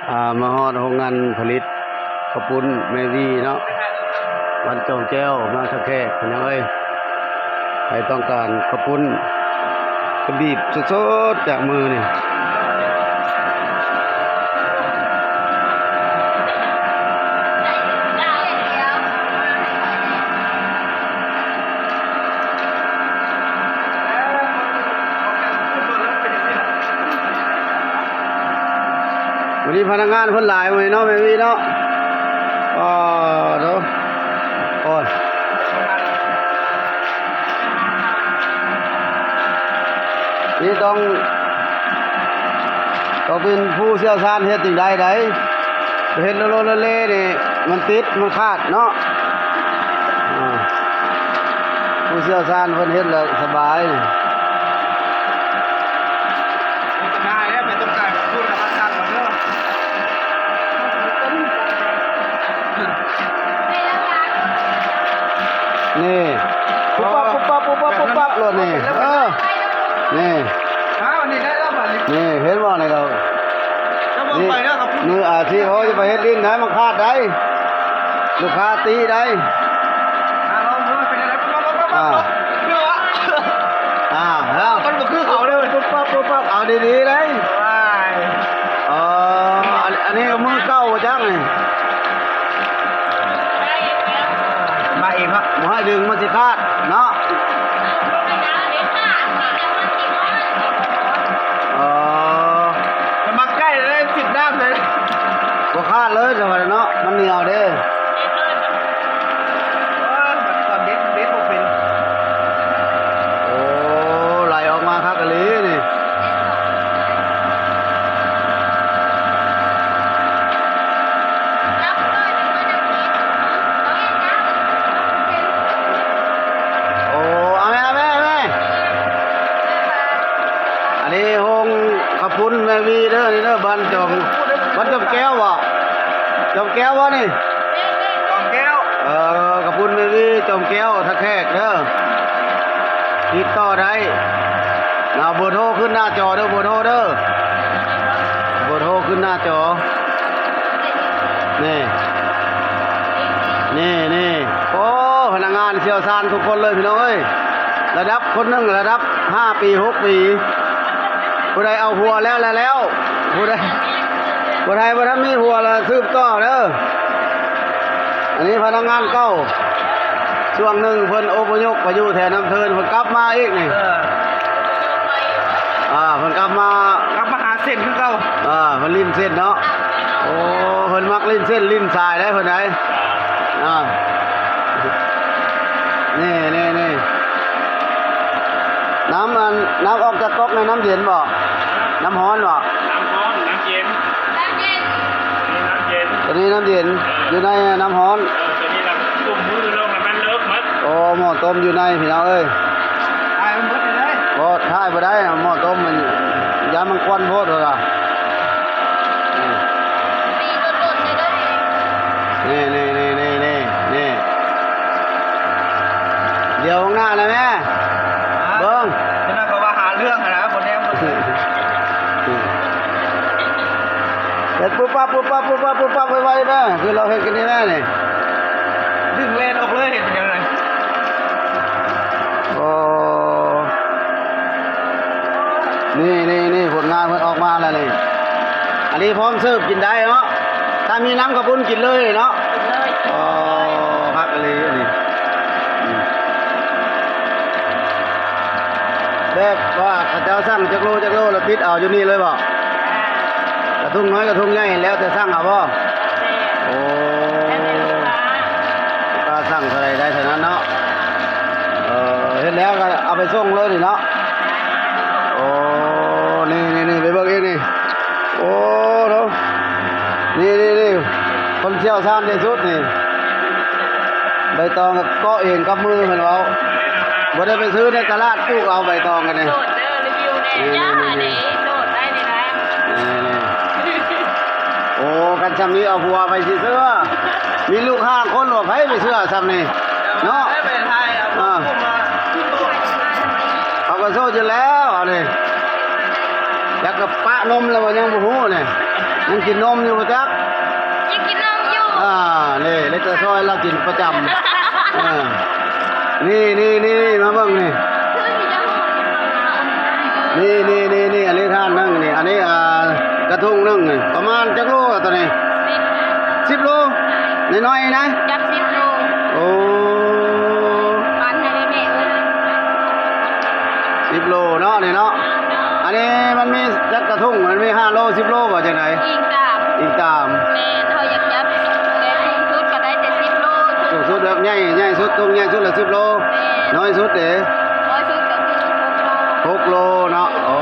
ອ່າ ມາຮອດໂຮງງານຜະລິດເຂົ້າປຸ້ນແມ່ວີເນາະ ບ້ານຈອມແກ້ວ ເມືອງທ່າແຂກ ພີ່ນ້ອງເອີຍ. ໃຜຕ້ອງການເຂົ້າປຸ້ນກະບີບສົດໆຈາກມືນີ້. ວັນນີ້ພະນັກງານເພິ່ນຫຼາຍມື້ນີ້ເນາະ ແມ່ວີເນາະ. ອໍ ໂອ້ ໂອ້ຍ ນີ້ຕ້ອງ ຕ້ອງເປັນຜູ້ຊ່ຽວຊານເຮັດຈຶ່ງໄດ້ໃດ໋. ເຮັດໂລດໆເລໆນີ້ມັນຕິດ ມັນຂາດເນາະ. ອ່າ ຜູ້ຊ່ຽວຊານເພິ່ນເຮັດແລ້ວສະບາຍ. ນີ້ ປຸບປັບ ປຸບປັບ ປຸບປັບ ປຸບປັບໂລດນີ້. ເອີ ນີ້ ອ້າວ ນີ້ໄດ້ແລ້ວບັດນີ້ ນີ້ເຫັນບໍ່ນີ້ກໍ ເຈົ້າເບິ່ງໄປເດີ ນີ້ ມືອາຊີບ ເຮົາຈະໄປເຮັດຫຼິ້ນໄດ້ ມັນຂາດໄດ້ ລູກຄ້າຕິໄດ້. ອ່າ ລອງດູວ່າເປັນຈັ່ງໃດ. ອ່າ ອ່າ ແລ້ວ ມັນບໍ່ຄືເຂົາເລີຍ ປຸບປັບ ປຸບປັບ ເອົາດີໆເລີຍ. ວ້າຍ ອໍ ອັນ ອັນນີ້ກໍມືເກົ່າບໍ່ຈັກນີ້ ມາເອງເນາະ ບໍ່ໃຫ້ດຶງມັນຊິຂາດເນາະ. ອໍ ແຕ່ມັກໃກ້ໄດ້ ຈິບນ້ຳເລີຍ ບໍ່ຂາດເລີຍ ຈັ່ງວ່າເນາະ ມັນໜຽວເດ້. ເອີ ຕອນເດັດ ເດັດບໍ່ເປັນ. ໂອ້ ໄຫຼອອກມາຄັກອີ່ຫຼີນີ້. ໂອ້ ເອົາແມ່ ເອົາແມ່ ເອົາແມ່. ອັນນີ້ໂຮງເຂົ້າປຸ້ນແມ່ວີເດີ ນີ້ເດີ ບ້ານຈອມ ບ້ານຈອມແກ້ວບໍ? ຈອມແກ້ວບໍນີ້? ຈອມແກ້ວ ເອີ ເຂົ້າປຸ້ນແມ່ວີ ຈອມແກ້ວ ທ່າແຂກເດີ ຕິດຕໍ່ໄດ້. ເອົາເບີໂທຂຶ້ນໜ້າຈໍເດີ ເບີໂທເດີ ເບີໂທຂຶ້ນໜ້າຈໍ ນີ້ ນີ້ ນີ້. ໂອ້ ພະນັກງານຊ່ຽວຊານທຸກຄົນເລີຍ ພີ່ນ້ອງເອີຍ. ລະດັບຄົນໜຶ່ງລະດັບຫ້າປີ ຫົກປີ. ຜູ້ໃດເອົາຫົວແລ້ວລະແລ້ວ ຜູ້ໃດ ຜູ້ໃດບໍ່ທັນມີຫົວລະສືບຕໍ່ເດີ. ອັນນີ້ພະນັກງານເກົ່າ ຊ່ວງໜຶ່ງເພິ່ນອົບພະຍົບໄປຢູ່ແຖວນ້ຳເທີນ ເພິ່ນກັບມາອີກນີ້. ເອີ ອ່າ ເພິ່ນກັບມາ ກັບມາຫາເສັ້ນຄືເກົ່າ. ອ່າ ເພິ່ນຫຼິ້ນເສັ້ນເນາະ. ໂອ້ ເພິ່ນມັກຫຼິ້ນເສັ້ນຫຼິ້ນສາຍໄດ໋ເພິ່ນໄດ໋. ອ່າ ນີ້ ນີ້ ນີ້ ນ້ຳ ອັນ ນ້ຳອອກຈາກກັອກໃນນ້ຳເຢັນບໍ? ນ້ຳຮ້ອນບໍ? ນ້ຳຮ້ອນ ນ້ຳເຢັນ ນ້ຳເຢັນ ໂຕນີ້ນ້ຳເຢັນ ເອີ ຢູ່ໃນນ້ຳຮ້ອນ ເອີ ໂຕນີ້ລະຕົ້ມມືລົງ ໃຫ້ມັນເລີກໝົດ. ໂອ້ ໝໍ້ຕົ້ມຢູ່ໃນ ພີ່ນ້ອງເອີຍ ຖ່າຍມັນໝົດເລີຍ ບໍ່ຖ່າຍບໍ່ໄດ້ ໝໍ້ຕົ້ມມັນ ຢ້ານມັນຄວັນໂພດວ່າ. ນີ້ ນີ້ ນີ້ ດຽວຂ້າງໜ້ານະແມ່ ເບິ່ງ ເຈົ້າກໍວ່າຫາເລື່ອງຫັ້ນນະ ບໍ່ແນມ ເຮັດປຸບປັບ ປຸບປັບ ປຸບປັບ ປຸບປັບ ໄວໆແມ່ ຄືລາວເຮັດກັນນີ້ແມ່ນີ້ ດຶງແລ່ນອອກເລີຍ ເຮັດເປັນຫຍັງນະ. ໂອ້ ນີ້ ນີ້ ນີ້ ຜົນງານເພິ່ນອອກມາແລ້ວນີ້ ອັນນີ້ພ້ອມເສີບກິນໄດ້ເນາະ ຖ້າມີນ້ຳເຂົ້າປຸ້ນກິນເລີຍເນາະ. ອໍ ຄັກອີ່ຫຼີອັນນີ້ ອືມ ແບບວ່າເຂົາເຈົ້າສັ່ງຈັກໂລ ຈັກໂລ ແລ້ວຕິດເອົາຢູ່ນີ້ເລີຍບໍ? ກະທຸງນ້ອຍກະທຸງໃຫຍ່ ແລ້ວແຕ່ສັ່ງເອົາບໍ? ໂອ້ ລູກຄ້າສັ່ງເທົ່າໃດໄດ້ເທົ່ານັ້ນເນາະ. ເອີ ເຮັດແລ້ວກໍເອົາໄປສົ່ງເລີຍນີ້ເນາະ. ໂອ້ ນີ້ ນີ້ ນີ້ ໄປເບິ່ງອີກນີ້. ໂອ້ ໂທ້ ນີ້ ນີ້ ນີ້ ຄົນຊ່ຽວຊານທີ່ສຸດນີ້ ໃບຕອງກໍເກາະເອງກັບມື ເພິ່ນເວົ້າ ບໍ່ໄດ້ໄປຊື້ໃນຕະຫຼາດ ປູກເອົາໃບຕອງກັນນີ້. ໂສດເດີ ຣີວິວແດ່ ຢ່າເດ້ ໂສດໄດ້ນີ້ນະ. ນີ້ ນີ້ ໂອ້ ຄັນຊ່ຳນີ້ເອົາຜົວໃຜຊິເຊື່ອ? ມີລູກຫ້າຄົນ ວ່າໃຜໄປເຊື່ອຊ່ຳນີ້ເນາະ. ອ່າ ເຂົາກໍໂສດຢູ່ແລ້ວ ອັນນີ້ ຈັກກະປະນົມແລ້ວບໍ່ ຍັງບໍ່ຮູ້ນີ້. ຍັງກິນນົມຢູ່ບໍ່ຈັກ? ຍັງກິນນົມຢູ່. ອ່າ ນີ້ເລັກແຕ່ຊອຍລາວກິນປະຈຳ. ເອີ ນີ້ໆໆ ມາເບິ່ງນີ້ ນີ້ໆໆ ອັນນີ້ຖາດໜຶ່ງນີ້ ອັນນີ້ ອ່າ ກະທຸງໜຶ່ງນີ້ ປະມານຈັກໂລຕົວນີ້? ສິບ ສິບໂລ ນ້ອຍໆ ນະ? ຈັກສິບໂລ. ໂອ້ ປັນໃຫ້ແມ່ເອີຍ. ສິບໂລເນາະ ນີ້ເນາະ. ອັນນີ້ມັນມີຈັກກະທຸງ? ມັນມີຫ້າໂລ ສິບໂລ ບໍ່ ຈັ່ງໃດ? ອີງຕາມ ອີງຕາມ. ແມ່ນ ເຮົາຢາກຈັບແບບສູງສຸດກໍໄດ້ແຕ່ສິບໂລ. ສູງສຸດແບບໃຫຍ່ ໃຫຍ່ສຸດ ທຸງໃຫຍ່ສຸດລະສິບໂລ. ແມ່ນ. ນ້ອຍສຸດເດ? ນ້ອຍສຸດກໍຄືຫົກໂລ. ຫົກໂລເນາະ. ໂອ້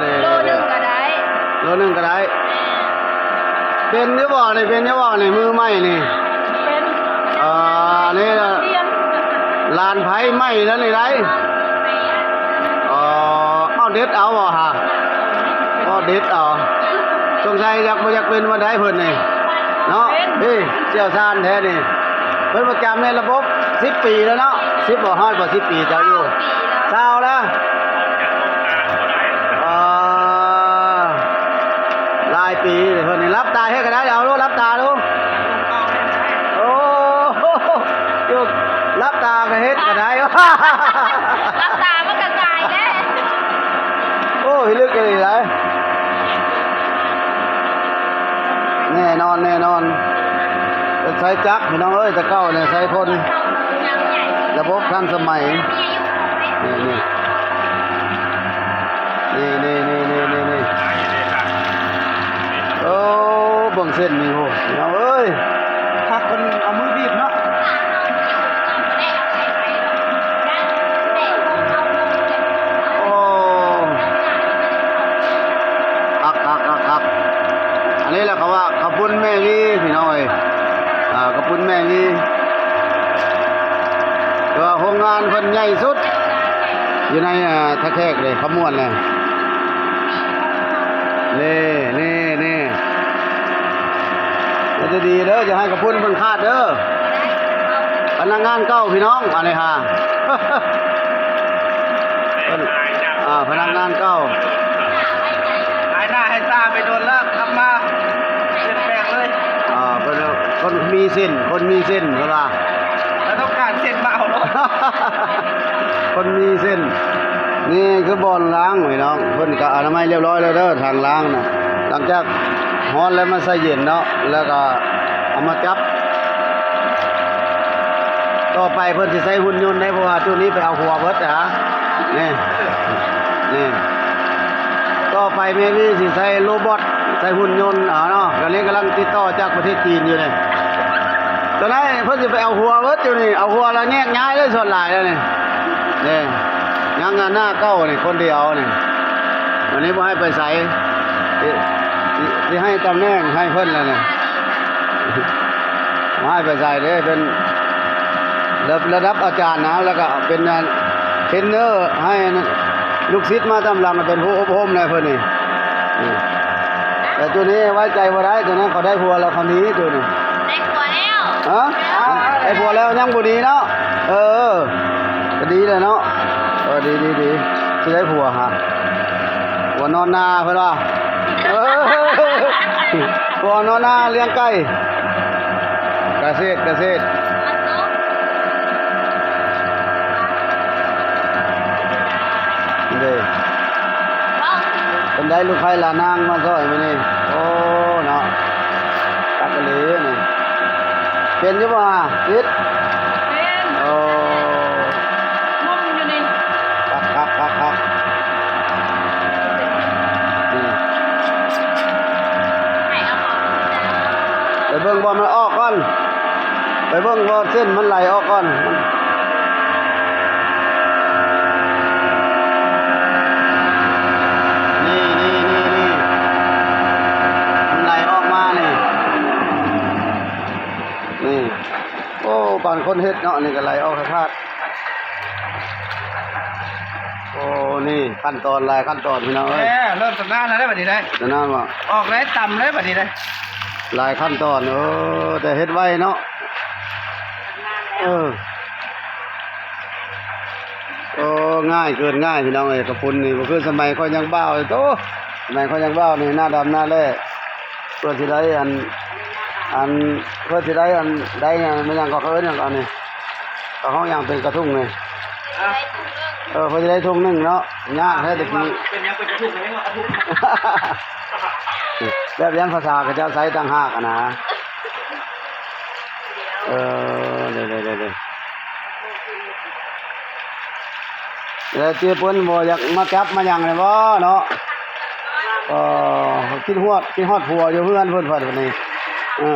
ເດ້ ໂລໜຶ່ງກໍໄດ້ ໂລໜຶ່ງກໍໄດ້. ແມ່ນ. ເປັນຢູ່ບໍ່ນີ້? ເປັນຢູ່ບໍ່ນີ້? ມືໃໝ່ນີ້. ເປັນ. ອ່າ ນີ້ລະ ລຽນ ຫຼານໃຜໃໝ່ແລ້ວນີ້ໄດ໋. ອໍ ເອົາເດັດເອົາບໍ່ຫາ? ກໍເດັດເອົາ. ສົງໄສຢາກ ບໍ່ຢາກເປັນປານໃດເພິ່ນນີ້ເນາະ. ເປັນ. ນີ້ ຊ່ຽວຊານແທ້ນີ້. ເພິ່ນປະຈຳໃນລະບົບສິບປີແລ້ວເນາະ. ສິບບໍ່? ຮອດບໍ່ສິບປີເຈົ້າຢູ່? ຊາວແລ້ວ. ອ່າ ຫຼາຍປີເພິ່ນນີ້. ຫຼັບຕາເຮັດກໍໄດ້. ເອົາລູກ ຫຼັບຕາລູກ. ໂອ້ ຢູ່ ຫຼັບຕາກໍເຮັດກໍໄດ້. ຫຼັບຕາມັນກໍງ່າຍເດ້. ໂອ້ ພິລຶກອີ່ຫຼີໄດ໋. ແນ່ນອນ ແນ່ນອນ. ເປັນໃຊ້ຈັກ ພີ່ນ້ອງເອີຍ, ແຕ່ເກົ່ານີ້ໃຊ້ຄົນ. ລະບົບທັນສະໄໝ. ນີ້ ນີ້ ນີ້ ນີ້ ນີ້ ນີ້ ນີ້ ໂອ້ ເບິ່ງເສັ້ນນີ້ ໂອ້ ພີ່ນ້ອງເອີຍ. ຄັກ ເພິ່ນເອົາມືບີບເນາະ. ໂອ້ ຄັກ ຄັກ ຄັກ ຄັກ. ອັນນີ້ແຫຼະເຂົາວ່າເຂົ້າປຸ້ນແມ່ວີ ພີ່ນ້ອງເອີຍ. ອ່າ ເຂົ້າປຸ້ນແມ່ວີ ແຕ່ວ່າໂຮງງານເພິ່ນໃຫຍ່ສຸດຢູ່ໃນ ອ່າ ທ່າແຂກເດ້ ຂະມວນນະ. ນີ້ ນີ້ ນີ້ ເຮັດດີໆເດີ ຢ່າໃຫ້ເຂົ້າປຸ້ນເພິ່ນຂາດເດີ. ພະນັກງານເກົ່າ ພີ່ນ້ອງ ອັນນີ້ຫາ ເພິ່ນ ອ່າ ພະນັກງານເກົ່າ. ຫາຍໜ້າຫາຍຕາໄປດົນແລ້ວ ກັບມາປ່ຽນແປງເລີຍ. ອ່າ ເພິ່ນ ຄົນມີເສັ້ນ ຄົນມີເສັ້ນເພິ່ນວ່າ ແລ້ວຕ້ອງການເສັ້ນມາເອົາໂລດ. ຄົນມີເສັ້ນ. ນີ້ຄືບ່ອນລ້າງ ພີ່ນ້ອງ, ເພິ່ນກະອະນາໄມລຽບຮ້ອຍແລ້ວເດີ ທາງລ້າງນະ. ຫຼັງຈາກຮ້ອນແລ້ວມາໃສ່ເຢັນເນາະ ແລ້ວກະເອົາມາຈັບ. ຕໍ່ໄປເພິ່ນຊິໃຊ້ຫຸ່ນຍົນໄດ໋ ເພາະວ່າຈຸນີ້ໄປເອົາຫົວເບິດນະ. ນີ້ ນີ້ ຕໍ່ໄປແມ່ວີຊິໃຊ້ໂລບອດ ໃຊ້ຫຸ່ນຍົນເອົາເນາະ. ກະນີ້ກຳລັງຕິດຕໍ່ຈາກປະເທດຈີນຢູ່ເດ້. ຕອນນັ້ນເພິ່ນຊິໄປເອົາຫົວເບິດຢູ່ນີ້ ເອົາຫົວແລ້ວແຍກຍ້າຍເລີຍ ສ່ວນຫຼາຍແລ້ວນີ້. ນີ້ ຍັງອັນໜ້າເກົ່ານີ້ຄົນດຽວນີ້. ວັນນີ້ບໍ່ໃຫ້ໄປໃສ ຊິ ຊິ ຊິໃຫ້ຕຳແໜ່ງໃຫ້ເພິ່ນແລ້ວນີ້. ບໍ່ໃຫ້ໄປໃສເດ້ ເປັນລະ ລະດັບອາຈານນະ ແລ້ວກະເປັນເທຣນເນີໃຫ້ລູກສິດມາຕາມຫຼັງ ເປັນຜູ້ອົບຮົມແນວເພິ່ນນີ້. ນີ້ ແຕ່ຈຸນີ້ໄວ້ໃຈບໍ່ໄດ້ ຈຸນັ້ນເຂົາໄດ້ຜົວແລ້ວເຂົາໜີຈຸນີ້. ໄດ້ຜົວແລ້ວ. ຮະ? ໄດ້ຜົວແລ້ວຍັງບໍ່ໜີເນາະ. ເອີ ກະດີແລ້ວເນາະ. ເອີ ດີໆໆ ຊິໄດ້ຜົວຫາ ຜົວນອນນາເພິ່ນວ່າ. ເອີ ຜົວນອນນາລ້ຽງໄກ່. ກະເສດ ກະເສດ. ເດ້ ເພິ່ນໄດ້ລູກໃພ້ຫຼານນາງມາຊ່ອຍມື້ນີ້. ໂອ້ ເນາະ ຄັກອີ່ຫຼີນີ້. ເປັນຢູ່ບໍ່ຫະ? ຕິດ? ເປັນ. ໂອ້ ງຸ່ມຢູ່ນີ້. ຄັກ ຄັກ ຄັກ ຄັກ. ໄປເບິ່ງບ່ອນມັນອອກກ່ອນ ໄປເບິ່ງບ່ອນເສັ້ນມັນໄຫຼອອກກ່ອນ. ນີ້ ນີ້ ນີ້ ນີ້ ມັນໄຫຼອອກມານີ້ ນີ້. ໂອ້ ປານຄົນເຮັດເນາະ ອັນນີ້ກະໄຫຼອອກທາດ. ໂອ້ ນີ້ຂັ້ນຕອນ ຫຼາຍຂັ້ນຕອນ ພີ່ນ້ອງເອີຍ. ເລີ່ມຊຳນານແລ້ວເດ້ບັດນີ້ເດ້. ຊຳນານບໍ່? ອອກໄດ້ຕຳເລີຍບັດນີ້ເດ້. ຫຼາຍຂັ້ນຕອນ ເອີ ແຕ່ເຮັດໄວເນາະ. ເອີ ໂອ້ ງ່າຍເກີນງ່າຍ ພີ່ນ້ອງເອີຍ. ເຂົ້າປຸ້ນນີ້ບໍ່ຄືສະໄໝຂ້ອຍຍັງບ່າວເລີຍ ໂຕ ສະໄໝຂ້ອຍຍັງບ່າວນີ້ ໜ້າດຳໜ້າແລ້. ພື່ອຊິໄດ້ອັນ ອັນ ເພື່ອຊິໄດ້ອັນ ໄດ້ຫຍັງ ແມ່ນຫຍັງກໍ ເຂົາເອີ້ນຫຍັງກໍອັນນີ້ ເຂົາຮ້ອງຫຍັງເປັນກະທຸງນີ້ ເອີ ເພື່ອຊິໄດ້ທຸງໜຶ່ງເນາະ ຍາກແທ້ແຕ່ກີ້ ເປັນຫຍັງເປັນກະທຸງ ເປັນຫຍັງວ່າກະທຸງ ແບບຢ່າງພາສາເຂົາເຈົ້າໃຊ້ຕ່າງຫາກຫັ້ນນະ ເອີ ເດີໆໆໆ. ແລ້ວເຈົ້າເພິ່ນບໍ່ຢາກມາຈັບມາຫຍັງແລ້ວບໍ່ເນາະ? ເອີ ຄິດຮອດ ຄິດຮອດຜົວຢູ່ເຮືອນເພິ່ນ ບັດນີ້ ເອີ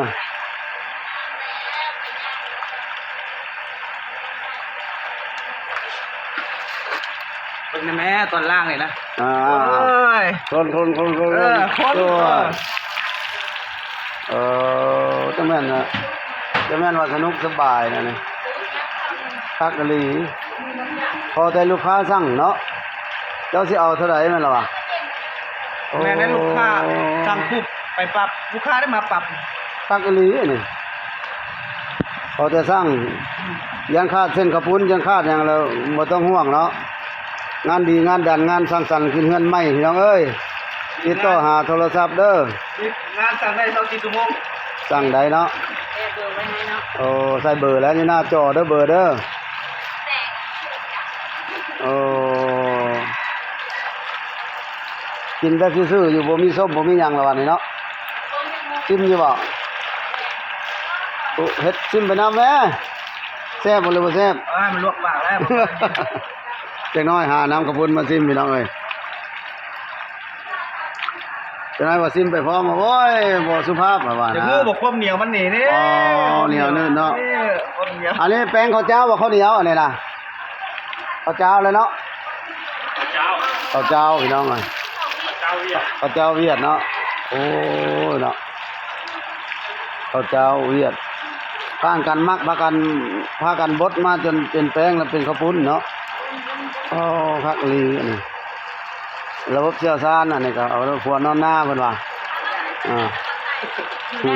ເບິ່ງແດ່ແມ່ ຕອນລ່າງນີ້ນະ ອ່າ ໂອ້ຍ ຄົນ ຄົນ ຄົນ ຄົນ ເອີ ຄົນ ເອີ ເອີ ຈັ່ງແມ່ນນະ ຈັ່ງແມ່ນວ່າສະໜຸກສະບາຍນະນີ້ ຄັກອີ່ຫຼີ ພໍແຕ່ລູກຄ້າສັ່ງເນາະ ເຈົ້າຊິເອົາເທົ່າໃດແມ່ນລະວະ? ໂອ້ ແມ່ນແລ້ວ ລູກຄ້າສັ່ງປຸບໄປປັບ ລູກຄ້າໄດ້ມາປັບ ຄັກອີ່ຫຼີອັນນີ້ ພໍແຕ່ສັ່ງ ຢ້ານຂາດເສັ້ນເຂົ້າປຸ້ນ ຢ້ານຂາດຫຍັງແລ້ວບໍ່ຕ້ອງຫ່ວງເນາະ ງານດີງານດັນ ງານສັງສັນຂຶ້ນເຮືອນໃໝ່ ພີ່ນ້ອງເອີຍ ຕິດຕໍ່ຫາໂທລະສັບເດີ ງານສັ່ງໄດ້ຊາວສີ່ຊົ່ວໂມງ ສັ່ງໄດ້ເນາະ ແຕ່ເບີໄວ້ໃຫ້ເນາະ ໂອ້ ໃສ່ເບີແລ້ວຢູ່ໜ້າຈໍເດີ ເບີເດີ ໂອ້ ກິນແບບຊື່ໆຢູ່ ບໍ່ມີສົ້ມບໍ່ມີຫຍັງລະບາດນີ້ເນາະ ຊິມຢູ່ບໍ່? ໂອ້ ເຮັດ ຊິມໄປນຳແມ້ ແຊບບໍ່ ຫຼືບໍ່ແຊບ? ໂອ້ຍ ມັນລວກປາກແລ້ວ ຈັກໜ້ອຍຫານ້ຳຂະປຸ້ນມາຊິມ ພີ່ນ້ອງເອີຍ ຈັກໜ້ອຍວ່າຊິມໄປພ້ອມ ໂອ້ຍ ບໍ່ສຸພາບວ່າ ຢາກຮູ້ບໍ່ ຄວາມໜຽວມັນນີ້ເດ້ ອໍ ໜຽວໜືດເນາະ ເອີ ຄວາມໜຽວ ອັນນີ້ແປ້ງເຂົ້າຈ້າວບໍ່ ເຂົ້າໜຽວ ອັນນີ້ນະ ເຂົ້າຈ້າວແລ້ວເນາະ ເຂົ້າຈ້າວ ເຂົ້າຈ້າວ ພີ່ນ້ອງເອີຍ ເຂົ້າຈ້າວຫວຽດ ເຂົ້າຈ້າວຫວຽດເນາະ ໂອ້ຍເນາະ ເຂົ້າຈ້າວຫວຽດ ຜ່ານການໝັກ ພາກັນ ພາກັນບົດມາຈົນເປັນແປ້ງ ແລ້ວເປັນເຂົ້າປຸ້ນເນາະ ໂອ້ ຄັກອີ່ຫຼີອັນນີ້ ລະບົບຊ່ຽວຊານ ອັນນີ້ກໍເອົາຜົວນອນນາເພິ່ນວ່າ ອ່າ ອືມ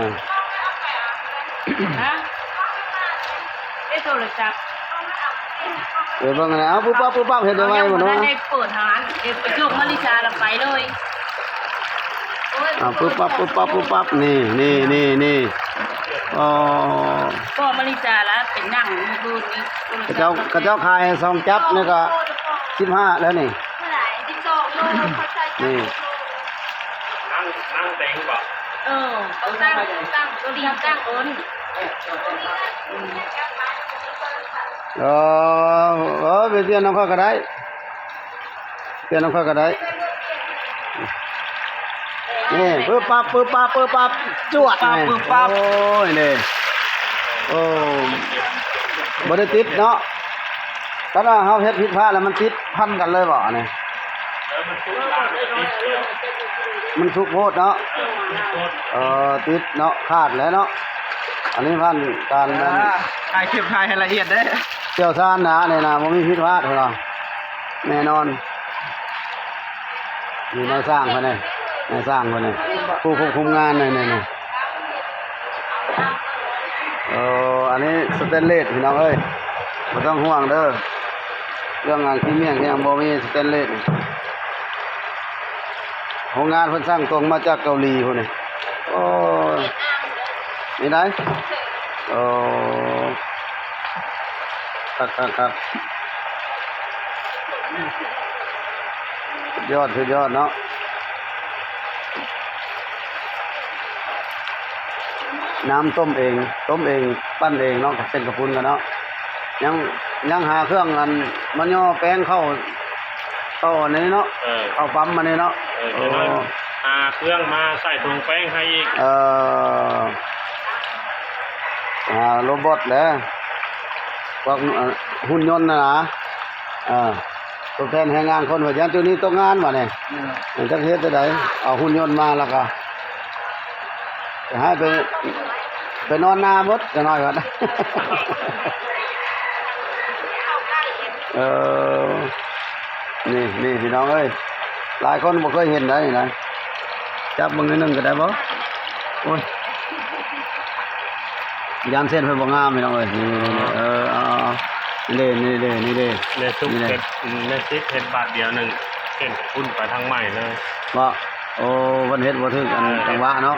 ອ່າ ຮະ? ເອີ ໂທລະສັບ ເອີ ເບິ່ງຫັ້ນແຫຼະ ເອົາ ປຶບປັບ ປຶບປັບ ເຮັດໄດ້ໄວບໍ່ເນາະ ຍັງບໍ່ທັນໄດ້ເປີດຮ້ານ ເອີ ໄປສົ່ງມາລິຊາລະໄປເລີຍ ເອົາ ປຶບປັບ ປຶບປັບ ປຶບປັບ ນີ້ ນີ້ ນີ້ ນີ້ ອໍ ກໍມາລິຊາລະໄປນັ່ງຢູ່ເທິງນີ້ ເຂົາເຈົ້າ ເຂົາເຈົ້າຂາຍໃຫ້ສອງຈັບນີ້ກໍສິບຫ້າແລ້ວນີ້ ເທົ່າໃດ? ສິບສອງໂລ ເຂົາໃສ່ຈັບ ນີ້ ນັ່ງ ນັ່ງເຕັງບໍ່? ເອີ ເອົາຕັ້ງ ຕັ້ງ ຕີນຕັ້ງ ເອີ ເອີ ເອີ ໄປປ່ຽນນຳຂ້ອຍກໍໄດ້ ປ່ຽນນຳຂ້ອຍກໍໄດ້ ນີ້ ປຶບປັບ ປຶບປັບ ປຶບປັບ ຈວດ ປຶບປັບ ນີ້ ປຶບປັບ ໂອ້ຍ ນີ້ ໂອ້ ບໍ່ໄດ້ຕິດເນາະ ຄັນວ່າເຮົາເຮັດຜິດພາດແລ້ວມັນຕິດພັນກັນເລີຍບໍ່ ອັນນີ້? ເອີ ມັນສຸກຫຼາຍ ມັນຕິດແລ້ວ ມັນສຸກໂພດເນາະ ເອີ ມັນສຸກໂພດ ເອີ ຕິດເນາະ ຂາດແລ້ວເນາະ ອັນນີ້ຜ່ານການ ເອີ ຖ່າຍຄລິບ ຖ່າຍໃຫ້ລະອຽດເດ້ ຊ່ຽວຊານນະ ນີ້ນະ ບໍ່ມີຜິດພາດເພິ່ນວ່າ ແນ່ນອນ ນີ້ນາຍຊ່າງເພິ່ນນີ້ ນາຍຊ່າງເພິ່ນນີ້ ຜູ້ຄວບຄຸມງານນີ້ ນີ້ ນີ້ ເອີ ອັນນີ້ສະແຕນເລດ ພີ່ນ້ອງເອີຍ ບໍ່ຕ້ອງຫ່ວງເດີ ເລື່ອງອັນຂີ້ໝ້ຽງຫຍັງບໍ່ມີ ສະແຕນເລດ ໂຮງງານເພິ່ນສັ່ງຕົງມາຈາກເກົາຫຼີພຸ້ນນີ້ ໂອ້ຍ ນີ້ໄດ໋ ໂອ້ ຄັກໆໆ ສຸດຍອດ ສຸດຍອດເນາະ ນ້ຳຕົ້ມເອງ ຕົ້ມເອງ ປັ້ນເອງເນາະ ເສັ້ນເຂົ້າປຸ້ນກັນເນາະ ຍັງ ຍັງຫາເຄື່ອງອັນມາຍໍແປ້ງເຂົ້າ ເຂົ້າອັນນີ້ເນາະ ເອີ ເຂົ້າປ້ຳອັນນີ້ເນາະ ເອີ ໂອ້ ຫາເຄື່ອງມາໃສ່ຖົງແປ້ງໃຫ້ອີກ ເອີ ຫາໂຣບອດແຫຼະ ພວກ ເອີ ຫຸ່ນຍົນນະນະ ເອີ ທົດແທນແຮງງານຄົນ ວ່າຢ້ານຈຸນີ້ຕົກງານວ່ານີ້ ເອີ ຈັກເຮັດຈັ່ງໃດ ເອົາຫຸ່ນຍົນມາແລ້ວກໍ ໃຫ້ໄປ ໄປນອນນາໝົດຈັກໜ້ອຍກ່ອນ ເອີ ນີ້ ນີ້ ພີ່ນ້ອງເອີຍ ຫຼາຍຄົນບໍ່ເຄີຍເຫັນໄດ໋ນີ້ນະ ຈັບເບິ່ງໜ້ອຍໜຶ່ງກໍໄດ້ບໍ່? ໂອ້ຍ ຢ້ານເສັ້ນເພິ່ນບໍ່ງາມ ພີ່ນ້ອງເອີຍ ນີ້ ເອີ ເອົາໆ ນີ້ເດ້ ນີ້ເດ້ ນີ້ເດ້ ແມ່ສຸກ ນີ້ເດ້ ເຮັດ ແມ່ຊິດເຮັດບາດດຽວໜຶ່ງ ເສັ້ນເຂົ້າປຸ້ນໄປທາງໃໝ່ເລີຍ ບໍ່? ໂອ້ ເພິ່ນເຮັດບໍ່ຖືກອັນຈັງຫວະເນາະ.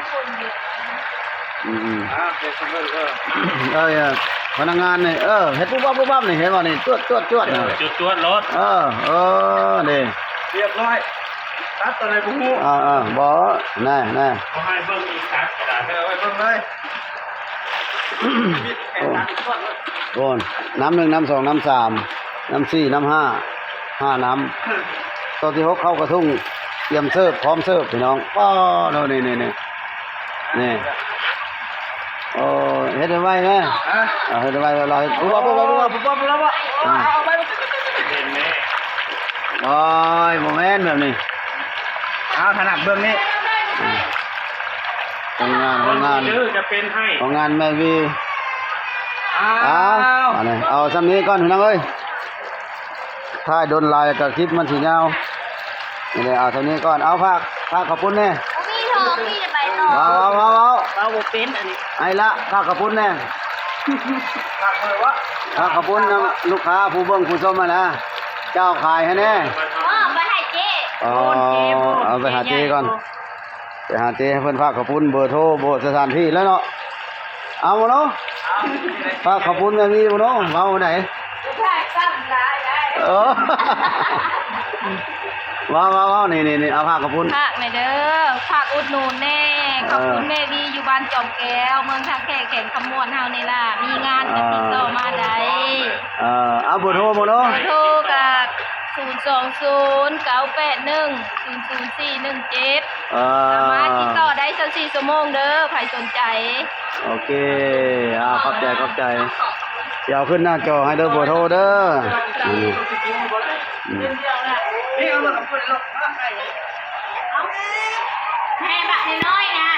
ອືມໆ ອ່າ ເປັນສຳເລັດເດີ. ເອີ ພະນັກງານນີ້ ເອີ ເຮັດປຸບປັບປຸບປັບນີ້ ເຫັນບໍ່ນີ້ ຈວດໆໆ ເອີ ນະ ຈວດໆໂລດ. ເອີ ເອີ ນີ້ ຮຽບຮ້ອຍ. ຕັດຕົວໃດບໍ່ຮູ້. ເອີໆ ບໍ່ ແນ່ໆ ບໍ່ໃຫ້ເບິ່ງອີກ ຕັດກະດາດ. ເອີ ໄວ້ເບິ່ງເລີຍ. ໂອ້ ນ້ຳໜຶ່ງ ນ້ຳສອງ ນ້ຳສາມ ນ້ຳສີ່ ນ້ຳຫ້າ ຫ້ານ້ຳ. ໂຕທີຫົກເຂົ້າກະທຸງ ຕຽມເສີບ ພ້ອມເສີບພີ່ນ້ອງ. ປ້າໂທ ນີ້ໆໆ ນີ້ ໂອ້ ເຮັດໄວໆແມ່. ຮະ? ເອົາ ເຮັດໄວໆ ເຮັດ ປຸບປັບປຸບປັບປຸບປັບ. ອ່າ ເອົາໄປ. ໂອ້ຍ ບໍ່ແມ່ນແບບນີ້. ເອົາ ຖະໜັດເບິ່ງນີ້. ອືມ ໂຮງງານ ໂຮງງານ ເດີ ຈະເປັນໃຫ້ ໂຮງງານແມ່ວີ. ອ້າວ ເອົາ ອັນນີ້ ເອົາຊ່ຳນີ້ກ່ອນພີ່ນ້ອງເອີຍ. ຖ່າຍດົນຫຼາຍກະຄລິບມັນຊິຍາວ. ນີ້ແຫຼະ ເອົາເທົ່ານີ້ກ່ອນ. ເອົາ ຝາກ ຝາກເຂົ້າປຸ້ນແດ່. ບໍ່ມີທອງ ມີແຕ່ໃບຕອງ. ເວົ້າໆໆໆ ເວົ້າບໍ່ເປັນອັນນີ້. ໄອ້ລະ ຝາກເຂົ້າປຸ້ນແດ່. ຝາກເຂົ້າປຸ້ນນຳລູກຄ້າ ຜູ້ເບິ່ງຜູ້ຊົມຫັ້ນນະ ເຈົ້າຂາຍໃຫ້ແດ່. ເອົາໄປໃຫ້ເຈ້. ອໍ ເອົາໄປຫາເຈ້ກ່ອນ. ໄປຫາເຈ້ໃຫ້ເພິ່ນຝາກເຂົ້າປຸ້ນ ເບີໂທ ບໍ່ ສະຖານທີ່ແລ້ວເນາະ. ເອົາບໍ່ເນາະ ຝາກເຂົ້າປຸ້ນແມ່ມີບໍ່ເນາະ. ເວົ້າໃດ ເອີ ເວົ້າໆໆ ນີ້ໆໆ ເອົາຝາກເຂົ້າປຸ້ນ. ຝາກແດ່ເດີ ຝາກອຸດໜູນແດ່. ເອີ ເຂົ້າປຸ້ນແມ່ວີ ຢູ່ບ້ານຈອມແກ້ວ ເມືອງທ່າແຂກ ແຂວງຄຳມ່ວນເຮົານີ້ລະ. ມີງານກະຕິດຕໍ່ມາໄດ້. ເອີ ເອົາເບີໂທບໍ່ເນາະ. ເບີໂທກະ ສູນສອງສູນ ເກົ້າແປດໜຶ່ງ ສູນສູນສີ່ໜຶ່ງເຈັດ. ເອີ ສາມາດຕິດຕໍ່ໄດ້ຊາວສີ່ຊົ່ວໂມງເດີ ໃຜສົນໃຈ. ໂອເຄ ອ່າ ຂອບໃຈ ຂອບໃຈ. ຊິເອົາຂຶ້ນໜ້າຈໍໃຫ້ເດີ ເບີໂທເດີ. ອືມ ອືມ ໃຫ້ບັກນ້ອຍໆນະ